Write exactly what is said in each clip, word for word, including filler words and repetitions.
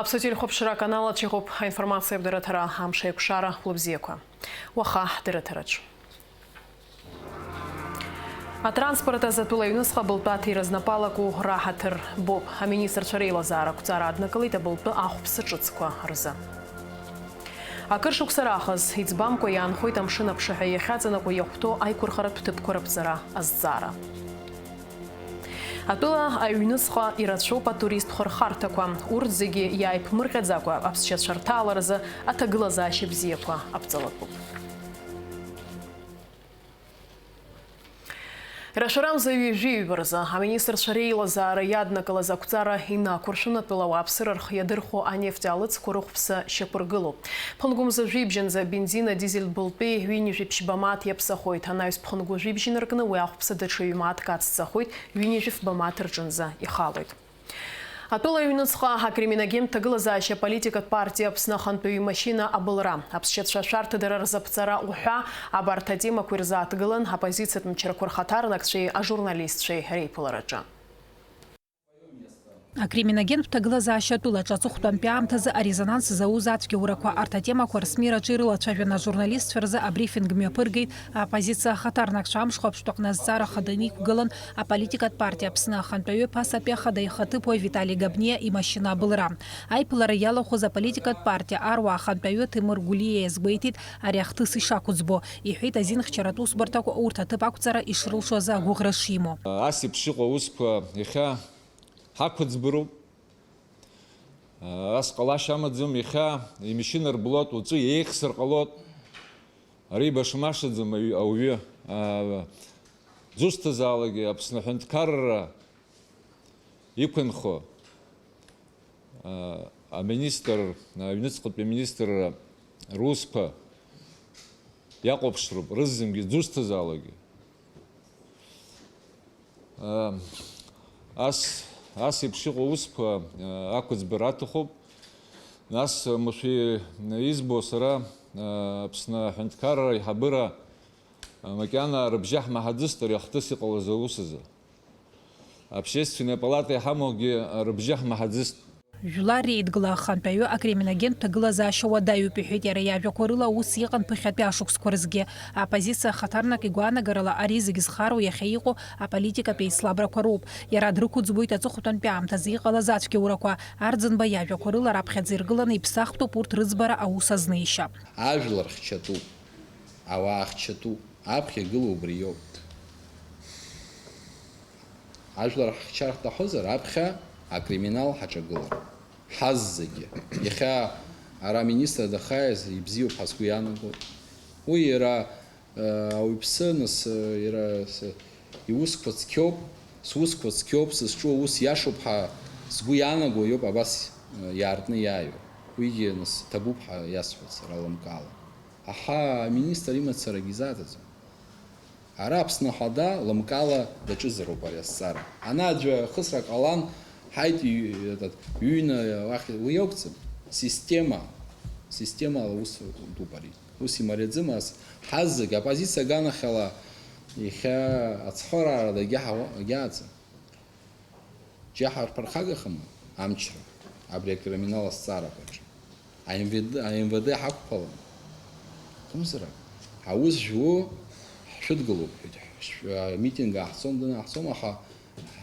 Аԥсуа телехәаԥшра аканал аҿы иҟоуп аинформациатә дырраҭара Амш аиқәшара. Лыбзиақәа. Уаха ҳдырраҭараҿ. Атранспорт азы атәыла аҩныҵҟа абылтәы аҭира знапы алаку раҳаҭыр боуп. Аминистрцәа реилазаара ақәҵара аднакылеит абылтәы ахәԥса ҿыцқәа рзы. Акыр шықәса раахыс, иӡбамкәа иаанхоит амшын аԥшаҳәа иахьаҵанакуа иахәҭоу аиқәырхаратә ҭыԥқәа раԥҵара азҵаара. Атәыла аҩныҵҟа ирацәоуп атуристқәа рхарҭақәа. Урҭ зегьы иааиԥмырҟьаӡакәа аԥсшьацәа рҭааларазы аҭагылазаашьа бзиақәа аԥҵалатәуп. Рашәарамза ҩажәи ҩба рзы аминистрцәа реилазаара иаднакылаз ақәҵара инақәыршәаны атәыла ауааԥсыра рхы иадырхәо анефть алыҵқәа рыхәԥса шьақәыргылоуп. Ԥынгәымза жәибжьанӡа абензин, адизель былтәи ҩынҩажәи ԥшьба мааҭ иаԥсахоит, анаҩс ԥынгәа жәибжь инаркны уи ахәԥса даҽа ҩ-мааҭк ацҵахоит, ҩынҩажәи фба мааҭ рҿынӡа ихалоит. Атәыла аҩныҵҟа акриминогентә ҭагылазаашьа аполитикатә партиа Аԥсны ахантәаҩы имашьына абылра, аԥсшьацәа ашәарҭадара рзы аԥҵара уҳәа, абарҭ атемақәа ирзааҭгылан аоппозициатә мчрақәа рхаҭарнакцәеи ажурналистцәеи реиԥылараҿы. Акриминогентә ҭагылазаашьа атәылаҿы аҵыхәтәантәи аамҭазы арезонанс зауз ацәгьаурақәа, арҭ атемақәа рсмираҿы ирылацәажәан ажурналистцәа рзы абрифинг мҩаԥыргеит аоппозициа ахаҭарнакцәа. Амшхәаԥштә аҟны азҵаара хаданы иқәгылан аполитикатә партиа Аԥсны ахантәаҩы ԥасатәи ахада ихаҭыԥуаҩ Витали Габниа имашьына абылра. Аиԥылара иалахәыз аполитикатә партиа Аруаа ахантәаҩы Ҭемыр Гәлиа иазгәеиҭеит ари ахҭыс ишақәӡбо. Иҳәеит, азинхьчаратә усбарҭақәа урҭ аҭыԥ ақәҵара ишрылшоз агәыӷра шимоу. Ас еиԥш иҟоу аусқәа иахьа ҳақәыӡбароуп. Ас ҟалашьа амаӡам, иахьа имашьына рблуат, уаҵәы еихсыр ҟалоит. Ари башамашаӡам аҩ-, ауаҩы. Дзусҭазаалакгьы Аԥсны аҳәынҭқарра иқәынхо, аминистр, аҩныҵҟатәи аминистрра русқәа иахәаԥшроуп, рызегьы дзусҭазаалакгьы. Ас, ас еиԥш иҟоу аусқәа ақәыӡбара аҭахуп. Нас, мышәи избо сара, Аԥсны аҳәынҭқарра аиҳабыра макьана рыбжьы ҳмаҳаӡыст ари ахҭыс иҟалаз аус азы. Общественная палата иҳамоугьы рыбжьы ҳмаҳаӡыст. Жәлар реидгыла ахантәаҩы акриминогентә ҭагылазаашьа уадаҩуп, иҳәеит иара иажәақәа рыла аус иҟан ԥыхьатәи ашықәсқәа рзгьы. Аоппозициа ахаҭарнак игәаанагарала ари зегьы зхароу иахьа иҟоу аполитикатә еицлабрақәа роуп. Иара дрықәыӡбоит аҵыхәтәантәи аамҭазы иҟалаз ацәгьаурақәа. Арӡынба иажәақәа рыла раԥхьаӡа иргыланы иԥсахтәуп урҭ рыӡбара аус азнеишьа. Ажәлар хьчатәуп, ауаа хьчатәуп, аԥхьа игылоу убри иоуп. Ажәлар ҳхьчар ҳҭахызар, аԥхьа акриминал ҳаҿагылар. Ҳаззегьы. Иахьа ара аминистр дахааиз ибзиоуп ҳәа сгәы иаанагоит. Уи иара, э, ауаҩԥсы, нас, э, иара, с-, иусқәа цқьоуп, сусқәа цқьоуп, сызҿу аус иашоуп ҳәа сгәы иаанаго иоуп абас, э, иаартны иааиуа. Уигьы, нас, ҭабуп ҳәа иасҳәоит сара лымкаала. Аҳа, аминистр имацарагьы изааӡаӡом. Ара Аԥсны Ахада лымкаала даҿызароуп ари азҵаара. Ана аӡәы ахысра ҟалан, ҳаит, ҩ-, этот, ҩны уахь, уи иоуӡам. Система, системала ус дууп ари. Ус имариаӡам ас. Ҳаззегь, оппозициа аганахьала иахьа ацхыраара дагьаҳауа-, дагьааӡам. Џьа ҳарԥырхагахама амчра абри акриминал азҵаарақәа рҿы? АМВД, АМВД ҳақәԥалан. Акәымзар, аус жәу ҳшәыдгылоуп, ҳәа, ҳшә-, амитинг ааҳцом, дынаҳцом, аха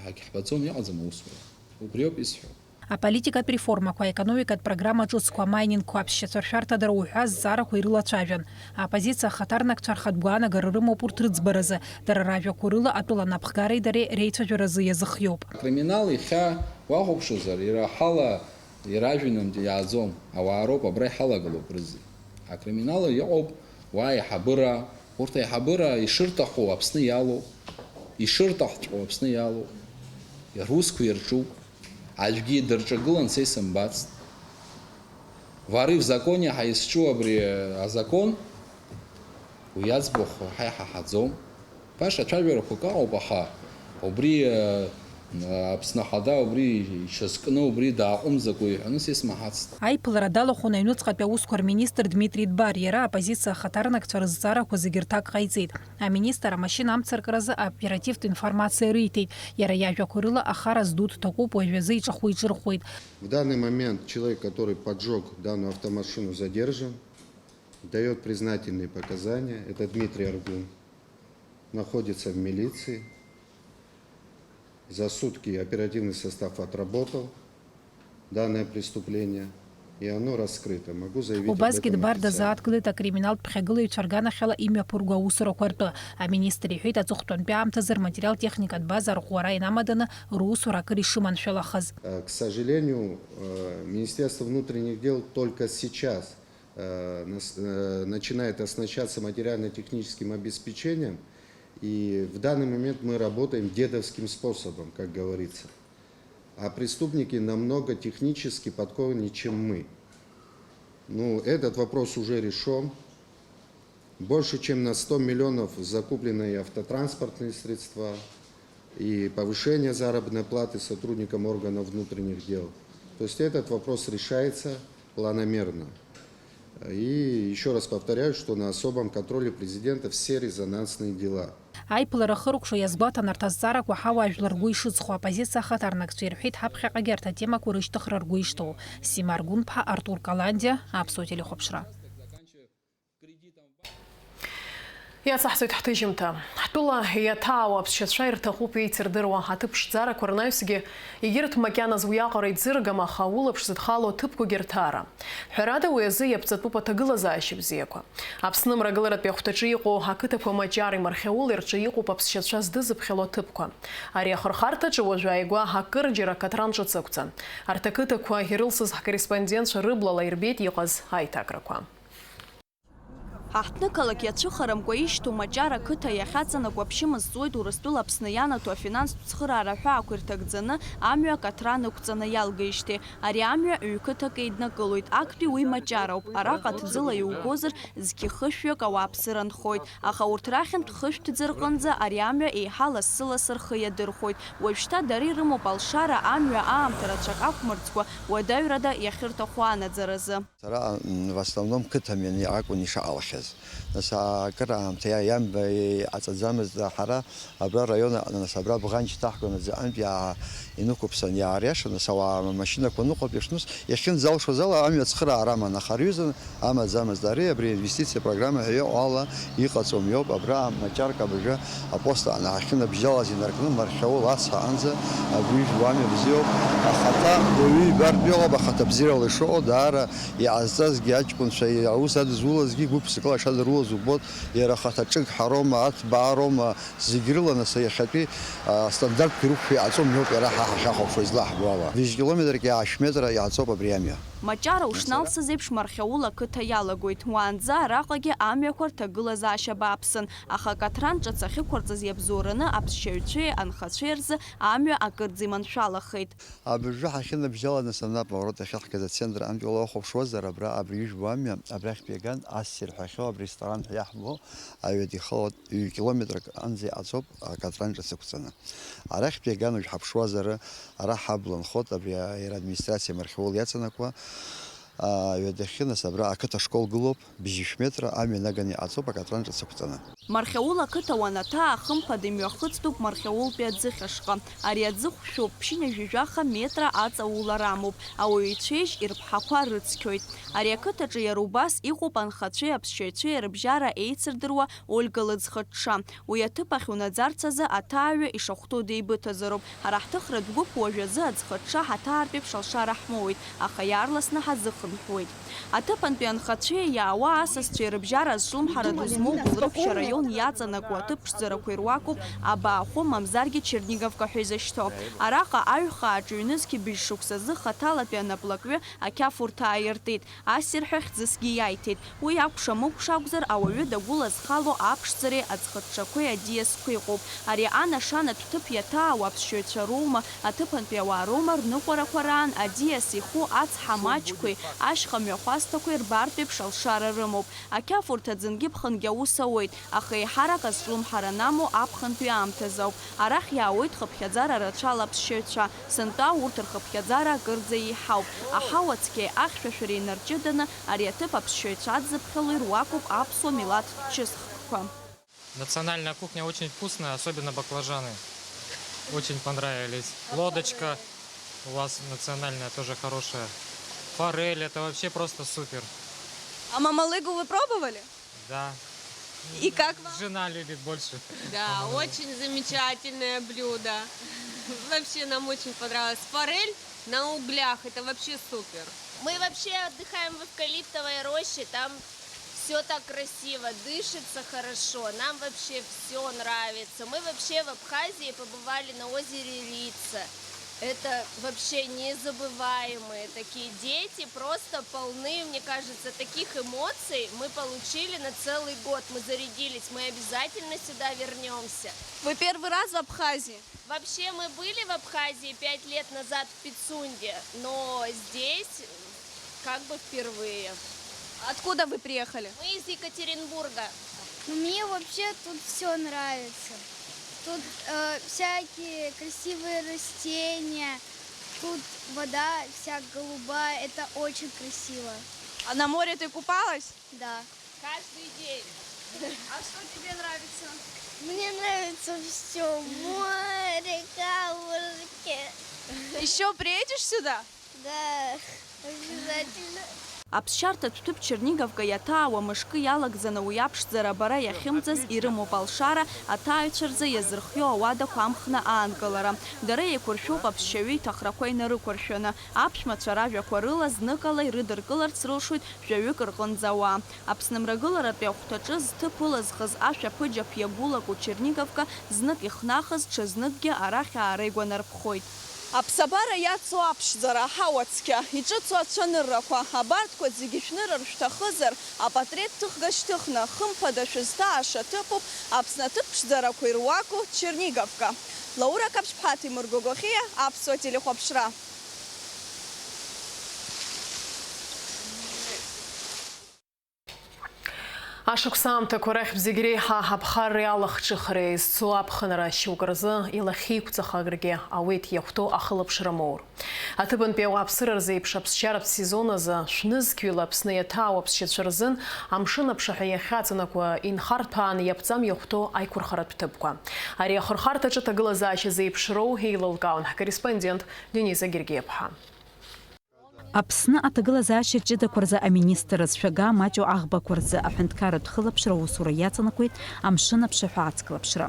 ҳагьҳбаӡом, иҟаӡам аусура. Убриоуп исҳәо. Аполитикатә реформақәа, аекономикатә программа ҿыцқәа, амайнингқәа, аԥсшьацәа ршәарҭадара уҳәа азҵаарақәа ирылацәажәан. Аоппозициа ахаҭарнакцәа рхатә гәаанагара рымоуп урҭ рыӡбаразы. Дара ражәақәа рыла атәыла анапхгареи дареи реицәажәаразы иазыхиоуп. Акриминал иахьа уахәаԥшуазар, иара ҳала иражәҩанынтә иааӡом, ауаа роуп, абра иҳалагылоуп рызегь. Акриминал иҟоуп, уа аиҳабыра, урҭ аиҳабыра ишырҭаху Аԥсны иалоуп, ишырҭахҵәҟьоу Аԥсны иалоуп, русқәа ирҿуп, аӡәгьы дырҿагылан са исымбацт. Вары в законе ҳәа изҿу абри азакон, уи аӡбахә ҳа иҳаҳаӡом. Баша ацәажәарақәак ыҟоуп, аха убри, э, Аԥсны Ахада убри иҽазкны, убри дааҟәымҵӡакәа иҳәаны са исмаҳацт. Аиԥылара далахәын аҩныҵҟатәи аусқәа рминистр Дмитри Дбар, иара аоппозициа ахаҭарнакцәа рызҵаарақәа зегьы рҭак ҟаиҵеит. Аминистр амашьына амцаркразы аоперативтә информациа риҭеит. Иара иажәақәа рыла ахара зду дҭакуп, уажәазы иҿахәы иҿырхуеит. В данный момент человек, который поджёг данную автомашину, задержан, даёт признательные показания. Это Дмитрий Аргун. Находится в милиции. За сутки оперативный состав отработал данное преступление, и оно раскрыто. Могу заявить об Убасгьы этом Дбар официально. Дазааҭгылеит акриминалтә ԥхьагылаҩцәа рганахьала имҩаԥырго аусурақәа ртәы. Аминистр иҳәеит, аҵыхәтәантәи аамҭазы рматериал-техникатә база арӷәӷәара инамаданы русура акыр ишыманшәалахаз. Э, к сожалению, э, Министерство внутренних дел только сейчас э, нас-, э, начинает оснащаться материально-техническим обеспечением, и в данный момент мы работаем дедовским способом, как говорится. А преступники намного технически подкованнее, чем мы. Ну, этот вопрос уже решён. Больше чем на сто миллионов закуплены и автотранспортные средства, и повышение заработной платы сотрудникам органов внутренних дел. То есть этот вопрос решается планомерно. И ещё раз повторяю, что на особом контроле президента все резонансные дела. Аиԥылара ахыркәшо иазгәаҭан арҭ азҵаарақәа ҳауаажәлар ргәы ишыҵхо, аоппозициа ахаҭарнакцәа ирҳәеит, ҳаԥхьаҟагьы арҭ атемақәа рышьҭыхра ргәы ишҭоу. Сима Аргәынԥҳа, Артур Каландиа, Аԥсуа телехәаԥшра. Иацаҳҵоит ҳҭыжьымҭа. Ҳтәыла иаҭаауа аԥсшьацәа ирҭахуп еицырдыруа аҭыԥ ԥшӡарақәа рнаҩсгьы, егьырҭ макьаназ уиаҟара иӡыргам, аха улаԥш зыдхало аҭыԥқәагьы рҭаара. Ҳәарада, уи азы иаԥҵатәуп аҭагылазаашьа бзиақәа. Аԥсны мрагыларатәи ахәҭаҿы иҟоу ақыҭақәа Маҷареи Мархьаулеи рҿы иҟоуп аԥсшьацәа здызыԥхьало аҭыԥқәа. Ари ахырхарҭаҿы уажәы ааигәа акырџьара акатран ҿыц ықәҵан. Арҭ ақыҭақәа ирылсыз ҳкорреспондентцәа рыблала ирбеит иҟаз аиҭакрақәа. Ҳаҳҭнықалақь иацәыхарамкәа ишьҭоу Маҷара қыҭа иахьаҵанакуа аԥшьымз ҵуеит Урыстәыла Аԥсны ианаҭо афинанстә цхыраара аҳәаақәа ирҭагӡаны амҩа акатран ықәҵаны иалгеижьҭеи. Ари амҩа ҩ-қыҭак еиднакылоит, актәи уи Маҷароуп, араҟа ҭӡыла иугозар, зқьы хышәҩык ауааԥсыра нхоит, аха урҭ рахьынтә хышәҭӡы рҟынӡа ари амҩа еиҳа лассы-лассы рхы иадырхәоит. Уажәшьҭа дара ирымоуп алшара амҩа аамҭа рацәак ақәмырӡкәа, уадаҩрада иахьырҭаху анаӡаразы. Сара, м, в основном қыҭа мҩаны акәын ишаҟалахьаз. Нас акыр аамҭа иа-, иамба иҟаҵаӡамызт ҳара абра араион аҟны, нас абра Бӷанч иҭаҳгон аӡы антә иаа-, инықәыԥсан иаариашан, нас ауаа амашьынақәа ныҟәап ишнус, иахьынӡалшоз ала амҩа ацхыраара аман, аха рҩыза амаӡамызт. Ари абри инвестициа программа ҳәа иҟоу ала иҟаҵом иоуп, абра Маҷарка абыржәы апост аҟны ҳахьынабжьалаз инаркны Мархьаул ацҳаҟынӡа абри ижәбо амҩа бзиоуп. Ахаҭа уаҩы ибартә иҟоуп, ахаҭа бзиарала ишыҟоу даара иҟазҵазгьы аҷкәынцәа аус адызулазгьы гәык-ԥсыкала ишадырулаз убоит, иара ахаҭа ҿык ҳароума, аҭбаароума, зегь рыла, нас, иахьатәи, а, астандартқәа ирықәшәо иҟаҵом иоуп иара ҳа ҳахьахәаԥшуа излаҳбо ала. Ҩажәа километрак иаашә метра иаҵоуп абри амҩа. Маҷара ушналсыз еиԥш Мархьаул ақыҭа иалагоит. Уаанӡа араҟагьы амҩақәа рҭагылазаашьа бааԥсын, аха акатран ҿыц ахьықәырҵаз иабзоураны аԥсшьаҩцәеи анхацәеи рзы амҩа акырӡа иманшәалахеит. Абыржәы ҳахьынабжьаланы санап аворот ахьаҳгаз ацентр амтәала уахәаԥшуазар, абра абри ижәбо амҩа, абрахьтә иаган ассир ҳәа иахьоу абресторан ҳәа иаҳбо аҩадихалоит, ҩ-километрак анӡа иҟаҵоуп акатран ҿыц ықәҵаны. Арахьтә иаган уажә ҳаԥшуазар, ара ҳабла нхоит, абри иара администрациа Мархьаул иаҵанакуа, а, ҩадахьы, нас, абра ақыҭа школ гылоуп, бжьышә метра амҩа наганы иҟаҵоуп акатран ҿыц ықәҵаны. Мархьаул ақыҭа уанаҭаа, хымԥада имҩахыҵтәуп Мархьаултәи аӡыхь ашҟа. Ари аӡыхә шәоуп, ԥшьынҩажәи жәаха метра аҵаулара амоуп, ауаҩы ицәеижь ирԥҳақәа рыцқьоит. Ари ақыҭаҿы иара убас иҟоуп анхацәеи аԥсшьаҩцәеи рыбжьара еицырдыруа Ольга лыӡхыҽҽа. Уи аҭыԥ ахь унаӡарц азы аҭааҩы ишахәҭоу деибыҭазароуп. Ҳара ҳҭыхратә гәыԥ уажәазы аӡхыҽҽа ҳаҭаартә еиԥш алшара ҳмоуит, аха иаарласны ҳазыхынҳәуеит. Аҭыԥантәи анхацәеи иаауа асасцәеи рыбжьара зҿлымҳара ду змоу Гәылрыԥшь араион иаҵанакуа аҭыԥ ԥшӡарақәа ируакуп Абаахәы, мамзаргьы Черниговка ҳәа изышьҭоу. Араҟа аҩхаа аҿыҩнызқь быжь шықәсазы хаҭалатәи анаплакҩы ақьафурҭа ааиртит, ассир ҳәа хьӡысгьы иаиҭеит. Уи акәша-мыкәша акәзар, ауаҩы дагәылазхало аԥшӡареи аӡхыҽҽақәеи аӡиасқәа иҟоуп. Ари анашанатә ҭыԥ иаҭаауа аԥсшьаҩцәа роума, аҭыԥантәи ауаа роума рныҟәарақәа раан аӡиас иху ацҳа маҷқәеи ашьха мҩахәасҭақәеи рбартә еиԥш алшара рымоуп. Ақьафурҭа ӡынгьы-ԥхынгьы аус ауеит, аха Еиҳарак азҿлымҳара анамоу аԥхынтәи аамҭазоуп. Арахь иаауеит хыԥхьаӡара рацәала аԥсшьаҩцәа, сынтәа урҭ рхыԥхьаӡара акырӡа еиҳауп. Аҳауа цқьеи ахьшәашәареи нарҷыданы ари аҭыԥ аԥсшьаҩцәа адзыԥхьало ируакуп аԥсуа милаҭтә чысхкқәа. Национальная кухня очень вкусная, особенно баклажаны. Очень понравились. Лодочка у вас национальная тоже хорошая. Форель, это вообще просто супер. А мамалыгу вы пробовали? Да. И как вам? Жена любит больше. Да, очень замечательное блюдо. Вообще нам очень понравилось. Форель на углях, это вообще супер. Мы вообще отдыхаем в эвкалиптовой роще, там все так красиво, дышится хорошо, нам вообще все нравится. Мы вообще в Абхазии побывали на озере Рица. Это вообще незабываемые такие дети, просто полны, мне кажется, таких эмоций мы получили на целый год. Мы зарядились, мы обязательно сюда вернемся. Вы первый раз в Абхазии? Вообще, мы были в Абхазии пять лет назад в Пицунде, но здесь, э, как бы впервые. Откуда вы приехали? Мы из Екатеринбурга. Ну, мне вообще тут все нравится. Тут э, всякие красивые растения, тут вода вся голубая, это очень красиво. А на море ты купалась? Да. Каждый день. А что тебе нравится? Мне нравится все. Море, камушки. Еще приедешь сюда? Да, обязательно. Аԥсшьарҭатә ҭыԥ Черниговка иаҭаауа мышкы иалагӡаны уи аԥшӡара абара иахьымӡаз ирымоуп алшара аҭааҩцәа рзы иазырхиоу ауадақәа амхны аанкылара. Дара еиқәыршәоуп аԥсшьаҩы иҭахрақәа инарықәыршәаны. Аԥшәмацәа ражәақәа рыла зныкала ирыдыркыларц рылшоит жәаҩык рҟынӡа ауаа. Аԥсны мрагыларатәи ахәҭаҿы зҭыԥ ылызхыз ашәаԥыџьаԥ иагәылаку Черниговка знык ихнахыз, ҽазныкгьы арахь аара игәанарԥхоит. Аԥсабара иацу аԥшӡара, аҳауа цқьа, иҿыцу ацәаныррақәа, абарҭқәа зегьы шәнырыр шәҭахызар, апатреҭ ҭыхга шьҭыхны, хымԥада шәызҭааша ҭыԥуп Аԥсны аҭыԥ ԥшӡарақәа ируаку Черниговка. Лаура Қаԥшьԥҳа, Ҭемыр Гогохиа, Аԥсуа телехәаԥшра. Ашықәс аамҭақәа рахьтә зегь реиҳа аԥхарреи алахҿыхреи зцу аԥхынра шьоукы рзы илахьеиқәҵахаргьы ауеит иахәҭоу ахылаԥшра моур. Аҭыԥантәи ауааԥсыра рзы еиԥш аԥсшьаратә сезон азы шәнызқьҩыла Аԥсны иаҭаау аԥсшьацәа рзын амшын аԥшаҳәа иахьаҵанакуа инхарҭәааны иаԥҵам иахәҭоу аиқәырхаратә ҭыԥқәа. Ари ахырхарҭаҿы аҭагылазаашьа зеиԥшроу еилылкаауан ҳкорреспондент Дениза Гергиаԥҳа. Аԥсны аҭагылазаашьа ҷыдақәа рзы аминистрра зшәага маҷу аӷбақәа рзы аҳәынҭқарратә хылаԥшра аусура иаҵанакуеит амшын аԥшаҳәа ацклаԥшра.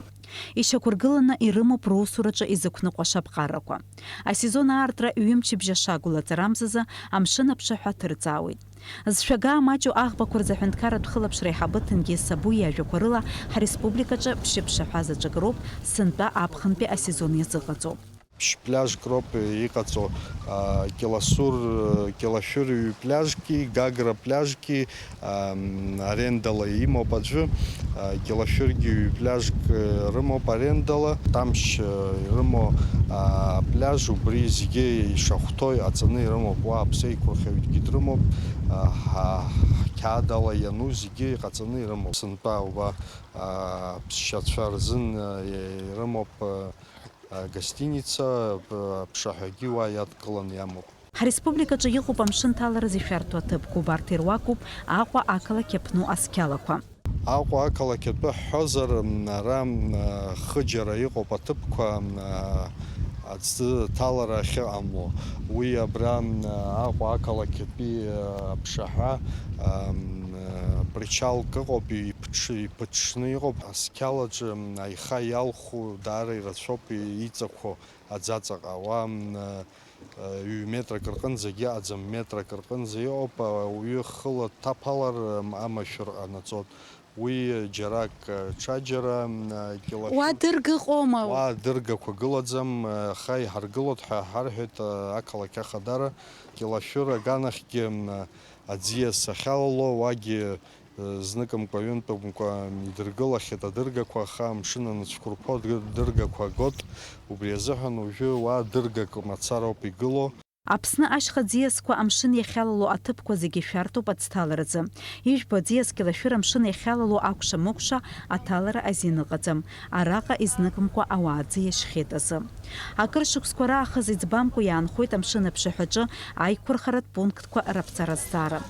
Ишьақәыргыланы ирымоуп русураҿы изықәныҟәаша аԥҟарақәа. Асезон аартра ҩымчыбжь ашагәылаҵара амзазы амшын аԥшаҳәа ҭырҵаауеит. Зшәага маҷу аӷбақәа рзы аҳәынҭқарратә хылаԥшра аиҳабы Ҭенгиз Сабу иажәақәа рыла, ҳреспубликаҿы ԥшьыԥшаҳәа заҵәык роуп сынтәа аԥхынтәи асезон иазыҟаҵо. Ԥшь-пляжк роуп иҟаҵо, а, Кьаласур, Кьалашәыр ҩ-пляжки, Гагра пляжки, ам, арендала имоуп аӡәы, а, Кьалашәыргьы ҩ-пляжк, э, рымоуп арендала, Тамшь, э, ирымоу, а, апляж убри зегьы ишахәҭоу иҟаҵаны ирымоуп, уа аԥсеиқәырхаҩгьы дрымоуп, а, ҳа-, ҳқьаадала иану зегьы иҟаҵаны ирымоуп. Сынтәа уа, а, ԥсшьацәа рзын, а, ирымоуп, а, гостиница, аԥшаҳәагьы уа иадкыланы иамоуп. Ҳреспубликаҿы иҟоуп амшын ҭалара зышәарҭоу аҭыԥқәа, убарҭ ируакуп Аҟәа ақалақь Аԥну асқьалақәа. Аҟәа ақалақь атәы ҳҳәозар, ара хыџьара иҟоуп аҭыԥқәа аӡы ҭалара ахьыҟамло. Уи абра Аҟәа ақалақь атәи аԥшаҳәа причалк ыҟоуп, иԥҽ-, иԥыҽҽны иҟоуп. Асқьалаҿы аиха иалху даара ирацәоуп иҵақәо аӡаҵаҟа. Уа, м, ҩ-метрак рҟынӡагьы ыҟаӡам, метрак рҟынӡа иҟоуп, ауаҩы хыла дҭаԥалар, м, амашәыр ҟанаҵоит. Уи џьарак, м, ҽаџьара, м, Кьалашәыр. Уа дырга ыҟоума? Уа дыргақәа гылаӡам, аха иҳаргылоит ҳәа ҳарҳәеит, ақалақь ахадара. Кьалашәыр аганахьгьы, м, аӡиас ахьалало, уагьы зныкымкәа, ҩынтәымкәа идыргылахьеит адыргақәа, аха амшын аныцәқәырԥо дыргақәа гот, убри азыҳәан уажәы уа дыргак мацароуп игыло. Аԥсны ашьха ӡиасқәа амшын иахьалало аҭыԥқәа зегьы шәартуп аӡҭаларазы. Ижәбо аӡиас Кьалашәыр амшын иахьалало акәша-мыкәша аҭалара азин ыҟаӡам. Араҟа изныкымкәа ауаа ӡы иашьхьеит азы. Акыр шықәсқәа раахыс иӡбамкәа иаанхоит амшын аԥшаҳәаҿы аиқәырхаратә пунктқәа раԥҵара азҵаара.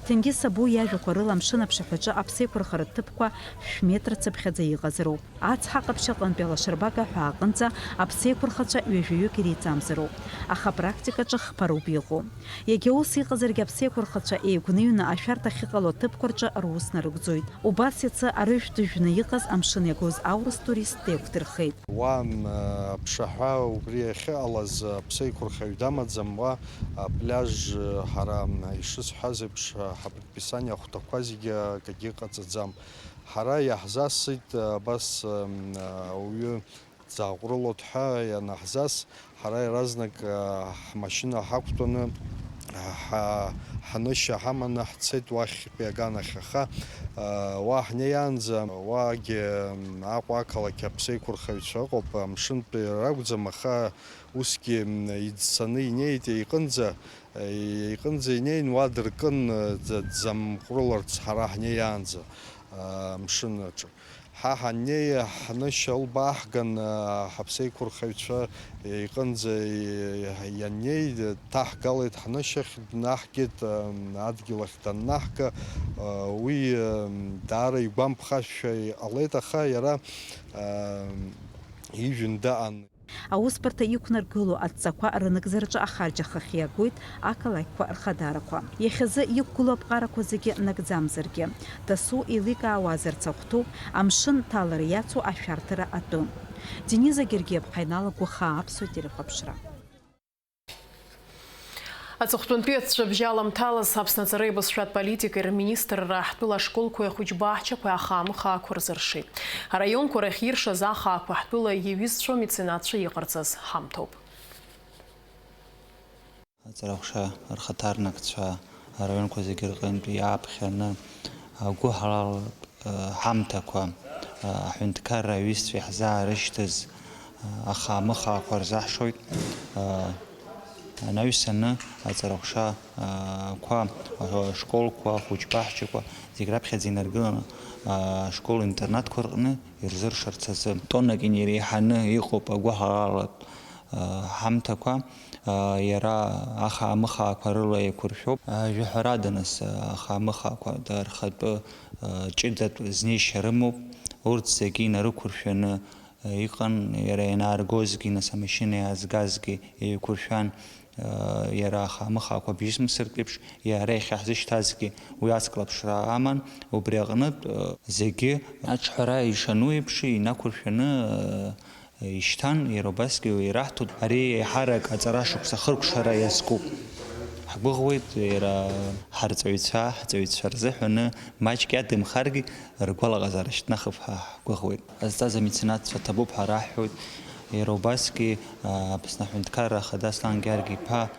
Ҭенгиз Сабу иажәақәа рыла, амшын аԥшаҳәаҿы аԥсеиқәырхаратә ҭыԥқәа шәшә метра цыԥхьаӡа иҟазароуп. Ацҳа ҟаԥшь аҟынтәи алашарбага ҳәа аҟынӡа аԥсеиқәырхацәа ҩажәаҩык иреиҵамзароуп. Аха апрактикаҿы хԥароуп иҟоу. Иагьа ус иҟазаргьы, аԥсеиқәырхацәа еигәныҩны ашәарҭа ахьыҟало аҭыԥқәа рҿы рус нарыгӡоит. Убас иацы арыжәтә дыжәны иҟаз амшын иагоз аурыс турист деиқәдырхеит. Уа, м, аԥшаҳәа убри ахьыҟалаз аԥсеиқәырхаҩ дамаӡам, уа апляж, ҳара, м, ишысҳәаз еиԥш, ҳапредписание ахәҭақәа зегьы акгьы ҟаҵаӡам. Ҳара иаҳзасит, абас, м, ауаҩы дзааҟәрылоит ҳәа ианаҳзас, ҳара иаразнак, а, ҳмашьына ҳақәтәаны, ҳа-, ҳанышьа ҳаманы ҳцеит уахьтәи аганахь. Аха, а, уа ҳнеиаанӡа, уаагьы, м, Аҟәа ақалақь аԥсеиқәырхаҩцәа ыҟоуп, амшынтәи ракәӡам, аха усгьы, м, иӡсаны инеит еиҟынӡа, еиҟынӡа инеин, уа дыркын, ӡа-, дзамҟәрыларц ҳара ҳнеиаанӡа, а, амшын аҿы. Ҳа ҳаннеи, ҳнышьа ылбааҳган, ҳаԥсеиқәырхаҩцәа иҟынӡа ианнеи, дҭаҳгалеит ҳнышьахь, днаҳгеит, адгьыл ахь даннаҳга, уи даара игәамԥхазшәа иҟалеит, аха иара ижәны даан. Аусбарҭа иқәнаргыло адҵақәа рынагӡараҿы ахарџь ахахь иагоит ақалақьқәа рхадарақәа. Иахьазы иқәгылоу аԥҟарақәа зегьы нагӡамзаргьы, дасу еиликаауазарц ахәҭоуп амшын ҭалара иацу ашәарҭара атәы. Дениза Гергиаԥҳа иналагәахаа Аԥсуа телехәаԥшра. Аҵыхәтәантәи аҵәҵәабжьы аламҭалаз Аԥсны аҵареи абызшәатә политикеи рминистрра ҳтәыла ашколқәеи ахәыҷбаҳчақәеи ахаа-мыхаақәа рзыршеит. Араионқәа рахь иршаз ахаақәа ҳтәыла иаҩызцәоу амеценатцәа иҟарҵаз ҳамҭоуп. Аҵараҟәша рхаҭарнакцәа араионқәа зегьы рҟынтә иааԥхьаны агәыҳалалратә, э, ҳамҭақәа, э, аҳәынҭқарра аҩызцәа иаҳзаарышьҭыз, э, ахаа-мыхаақәа рзаҳшоит. Э, анаҩсаны аҵараҟәша, э, қәа, э, школқәа, ахәыҷбаҳчақәа зегь раԥхьаӡа инаргыланы, э, ашкол-интернатқәа рҟны ирзыршарц азы. Тоннак инареиҳаны иҟоуп агәыҳалалратә ҳамҭақәа, иара ахаа-мыхаақәа рыла еиқәыршәоуп. Жәаҳәарада, нас, ахаа-мыхаақәа рхатәы ҷыдатә знеишьа рымоуп. Урҭ зегьы инарықәыршәаны иҟан, иара ианааргозгьы, нас, амашьына иаазгазгьы еиқәыршәан, иара ахаа-мыхаақәа бжьысмсыртә еиԥш, иара иахьаҳзышьҭазгьы уи ацклаԥшра аман, убри аҟнытә, зегьы аҿҳәара ишану еиԥш инақәыршәаны, ишьҭан, иара убасгьы ираҳҭоит, ари еиҳарак аҵара шықәса хыркәшара иазкуп. Ҳгәыӷуеит, иара ҳарҵаҩцәа, ҳҵаҩцәа рзыҳәаны маҷк иадымхаргьы, ргәалаҟазаара шьҭнахып ҳәа ҳгәыӷуеит. Ҟазҵаз амеценатцәа ҭабуп ҳәа раҳҳәоит, иара убасгьы, а, Аԥсны Аҳәынҭқарра Ахада Аслан Георги-иԥа.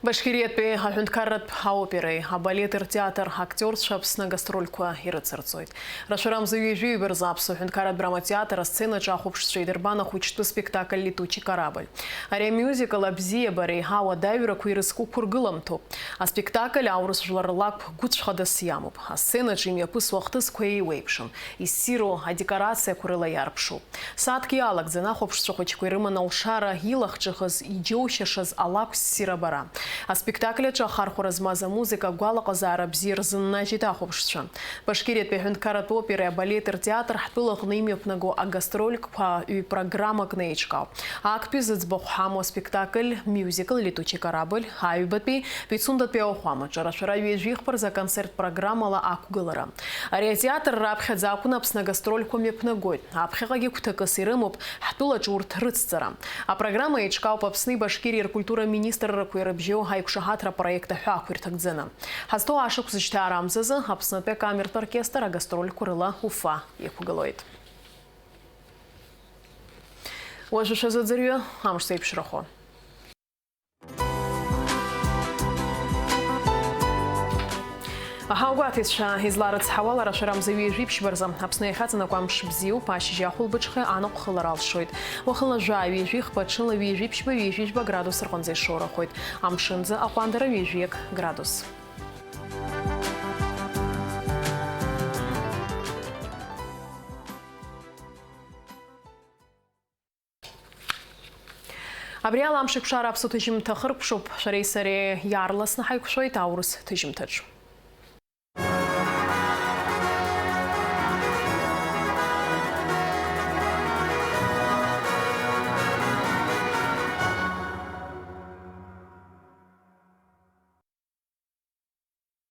Башкириатәи аҳәынҭқарратә аопереи абалети ртеатр актиорцәа Аԥсны агастрольқәа ирыцырҵоит. Рацәарамза ҩажәи ҩба рзы Аԥсуа ҳәынҭқарратә драматеатр асценаҿы ахәаԥшцәа идырбан ахәыҷтәы спектакль Летучий корабль. Ари амиузикл абзиабареи ауадаҩрақәеи ирызку қәыргыламҭоуп. Аспектакль аурыс жәлар рлакә гәыцә хадас иамоуп. Асценаҿы имҩаԥысуа ахҭысқәа еиуеиԥшым, иссиру адекорациақәа рыла иаарԥшуп. Сааҭк иалагӡан ахәаԥшцәа хәыҷқәа ирыман алшара илахҿыхыз, иџьоушьашаз алакә ссир абара. Аспектакль аҿы ахархәара змаз амузыка агәалаҟазаара бзиа рзыннажьит ахәаԥшцәа. Башкириатәи аҳәынҭқарратә опереи абалети ртеатр ҳтәылаҟны имҩаԥнаго агастрольқәа ҩ-программакны еиҿкаауп. Актәи зыӡбахә ҳамоу аспектакль, мюзикл Летучий корабль, аҩбатәи, Пицундатәи ауахәамаҿы рацәара ҩажәи хԥа рзы аконцерттә программала ақәгылара. Ари атеатр раԥхьаӡа акәны Аԥсны агастрольқәа мҩаԥнагоит. Аԥхьаҟагьы гәҭакыс ирымоуп ҳтәылаҿы урҭ рыцҵара. Апрограмма еиҿкаауп Аԥсни Башкириеи ркультура министррақәеи рыбжьоу аиқәшаҳаҭра проект аҳәаақәа ирҭагӡаны. Ҳазҭоу ашықәс зышьҭаара амзазы Аԥснытәи акамертә оркестр агастрольқәа рыла Уфа иқәгылоит. Уажәы шәазыӡырҩы амш зеиԥшрахо. Аҳауагәаҭаҩцәа изларыцҳауа, лара шәара мза ҩажәи ԥшьба рзы Аԥсны иахьаҵанакуа амш бзиоуп, ашьыжь ахәылбыҽха аныҟәхалара алшоит. Уахынла жәаа ҩажәи хԥа, ҽыла ҩажәи ԥшьба, ҩажәи жәба градус рҟынӡа ишоурахоит. Амшынӡы аҟәандара ҩажәи ак градус. Абри ала Амшеиқәшара аԥсуа ҭыжьымҭа хыркәшоуп. Шәареи сареи иаарласны ҳаиқәшәоит аурыс ҭыжьымҭаҿ.